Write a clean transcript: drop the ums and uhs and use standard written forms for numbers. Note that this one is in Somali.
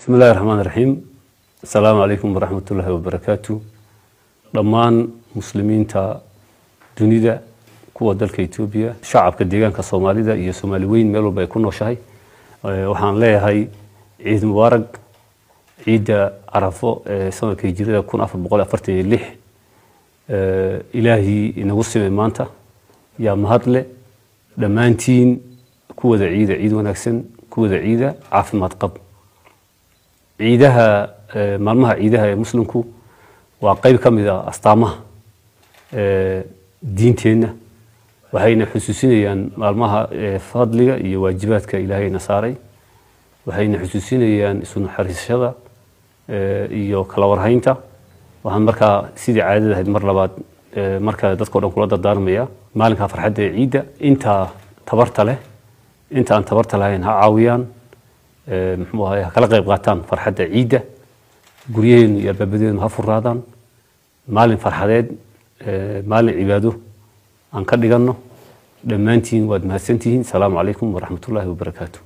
Bismi illahi raxmaan raxiim. Asalaamu calaykum waraxmat ullaahi wabarakaatu. Dhammaan muslimiinta dunida, kuwa dalka Etoobiya, shacabka deegaanka Soomaalida iyo Soomaali weyn meel walba ay ku nooshahay, waxaan leeyahay ciid mubaarag. Ciidda Carafo ee sanadka hijirada 1446 Ilaahii inagu simay maanta yaa mahadle. Dhammaantiin ku wada ciida ciid wanaagsan, ku wada ciida caafimaad qab. Ciidaha, maalmaha ciidaha ee muslimku waa qayb ka mid a astaamaha diinteenna, waxayna xusuusinayaan maalmaha fadliga iyo waajibaadka Ilaahayna saaray, waxayna xusuusinayaan isu naxariisashada iyo kala warhaynta. Waxaan markaa sidii caadada ahayd mar labaad marka dadka o dhan kula dardaarmaya maalinka farxadda ee ciidda, intaa tabarta leh, inta aan tabarta lahayn ha caawiyaan, muxuu ahay, ha kala qayb qaataan farxadda ciidda. Guryaheenu iyo albaabadeenu ha furaadaan, maalin farxadeed, maalin cibaado aan ka dhiganno. Dhammaantiin waad mahadsantihiin. Asalaamu calaykum waraxmatullaahi wabarakaatu.